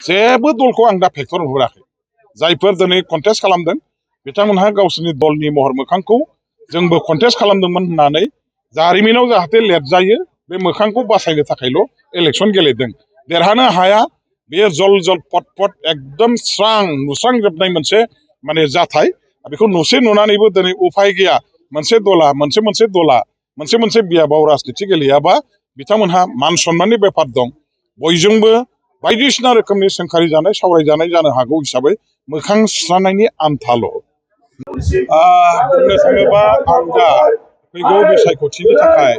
जेबो दलखौ आं दा फेक्टर नुहुराखै जायफोर दिनै कन्टेस्ट खालामदों बिथांमोनहा गावसोरनि दलनि महर मोखांखौ जोंबो कन्टेस्ट खालामदोंमोन होननानै जारिमिनाव जाहाथे लिरजायो बे मोखांखौ बासायनो थाखायल' इलेक्सन गेलेदों देरहानो हाया बेयो जल जल पट पट एकदम स्रां नुस्रांजोबनाय मोनसे माने जाथाय बेखौ नुसे नुनानैबो दिनै उफाय गैया मोनसे दला मोनसे बियाबाव राजनिति गेलेयाबा बिथांमोनहा मान सन्माननि बेपार दं बयजोंबो बायदिसिना रोखोमनि सोंखारि जानाय सावरायजानाय जानो हागौ हिसाबै मोखां सुस्रांनायनि आन्थाल' बुंनो थाङोबा आं दा फैगौ बिसायख'थिनि थाखाय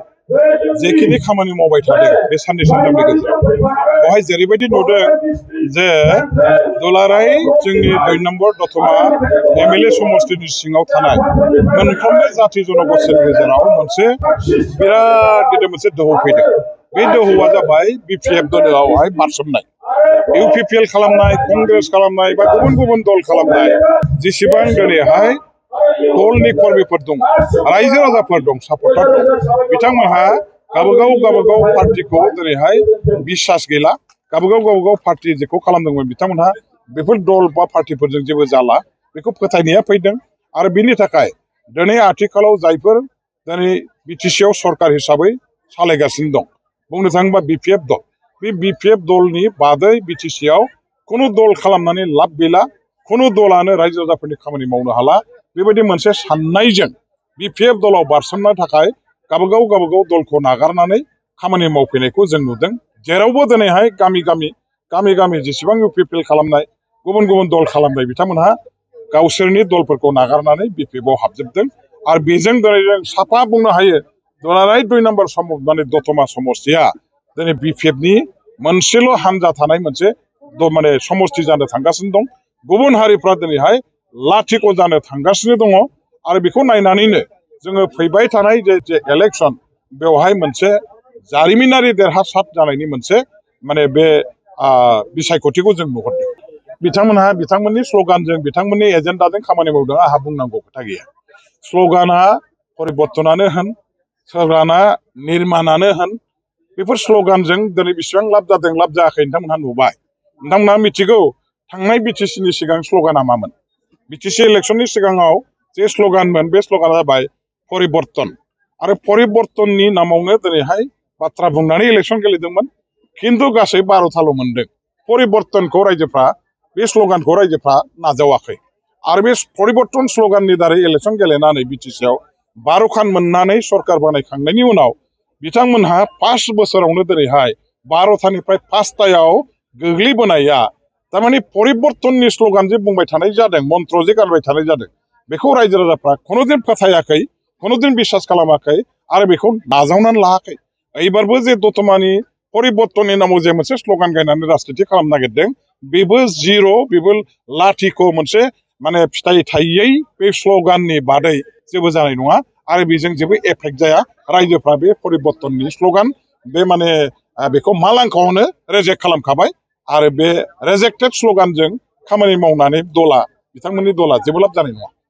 जेखिनि खामानि मावबाय थादों बे साननै सानथामनि गेजेराव बेवहाय जेरैबायदि नुदों जे दुलाराय जोंनि 2 नम्बर दतमा एमएलए समष्टिनि सिङाव थानाय मोनफ्रोमबो जाथि जनगोष्ठीनि गेजेराव मोनसे बिराद गिदिर मोनसे दोहौ फैदों बे दोहौआ जाबाय बिपिएफ दोलोआवहाय बारसोमनाय इउपिपिएल खालामनाय कंग्रेस खालामनाय बा गुबुन गुबुन दल खालामनाय जेसेबां दिनैहाय दलनि कर्मीफोर दं रायजो राजाफोर दं सापर्टार दं बिथांमोनहा गावबागाव पार्टिखौ दिनैहाय बिसास गैला गावबागाव पार्टि जेखौ खालामदोंमोन बिथांमोनहा बेफोर दल बा पार्टिफोरजों जेबो जाला बेखौ फोथायनाया फैदों आरो बिनि थाखाय दिनै आथिखालाव जायफोर दिनै बिटिसिआव सरकार हिसाबै सालायगासिनो दं बुंनो थाङोबा बिपिएफ दल बे बिपिएफ दलनि बादै बिटिसिआव खुनु दल खालामनानै लाब गैला खुनु दलानो रायजो राजाफोरनि खामानि मावनो हाला बेबायदि मोनसे साननायजों बिपिएफ दलाव बारसोमनो थाखाय गावबागाव दलखौ नागारनानै खामानि मावफैनायखौ जों नुदों जेरावबो दिनैहाय गामि जेसेबां इउपिपिएल खालामनाय गुबुन गुबुन दल खालामनाय बिथांमोनहा गावसोरनि दलफोरखौ नागारनानै बिपिएफआव हाबजोबदों आरो बेजों दिनै जों साफा बुंनो हायो दुलाराय 2 नम्बर माने दतमा समष्टिया दिनै बिपिएफनि मोनसेल' हान्जा थानाय मोनसे माने समष्टि जानो थांगासिनो दं गुबुन हारिफ्रा दिनैहाय लाथिख' जानो थांगासिनो दङ आरो बेखौ नायनानैनो जोङो फैबाय थानाय जे इलेक्सन बेवहाय मोनसे जारिमिनारि देरहासार जानायनि मोनसे माने बे बिसायख'थिखौ जों नुहुरदों बिथांमोननि स्ल'गानजों बिथांमोननि एजेन्डाजों खामानि मावदों आंहा बुंनांगौ खोथा गैया स्ल'गाना परिबर्तनानो होन स्ल'गाना निर्माणानो होन बेफोर स्ल'गानजों दिनै बेसेबां लाब जादों लाब जायाखै नोंथांमोनहा नुबाय नोंथांमोनहा मिथिगौ थांनाय बिटिसिनि सिगां स्ल'गाना मामोन बिटिसि इलेक्सननि सिगाङाव जे स्ल'गानमोन बे स्ल'गाना जाबाय परिबर्तन आरो परिबर्तननि नामावनो दिनैहाय बाथ्रा बुंनानै इलेक्सन गेलेदोंमोन खिन्थु गासै 12थाल' मोनदों परिबर्तनखौ रायजोफ्रा बे स्ल'गानखौ रायजोफ्रा नाजावाखै आरो बे परिबर्तन स्ल'गाननि दारै इलेक्सन गेलेनानै बिटिसिआव 12 खान मोननानै सरकार बानायखांनायनि उनाव बिथांमोनहा 5 बोसोरावनो दिनैहाय 12थानिफ्राय 5थायाव गोग्लैबोनाया थारमाने परिबर्तननि स्ल'गान जे बुंबाय थानाय जादों मन्त्र जे गानबाय थानाय जादों बेखौ रायजो राजाफ्रा खुनुदिन फोथायाखै खुनुदिन बिसास खालामाखै आरो बेखौ नाजावनानै लायाखै एबारबो जे दतमानि परिबर्तननि नामाव जे मोनसे स्ल'गान गायनानै राजनिति खालामनो नागिरदों बेबो जिर' बेबो लाथिख' मोनसे माने फिथाइ थायै बे स्ल'गाननि बादै जेबो जानाय नङा आरो बेजों जेबो एफेक्ट जाया रायजोफ्रा बे परिबर्तननि स्ल'गान बे माने बेखौ मालांखावनो रेजेक्ट खालामखाबाय आरो बे रेजेक्टेड स्ल'गानजों खामानि मावनानै बिथांमोननि दला जेबो लाब जानाय नङा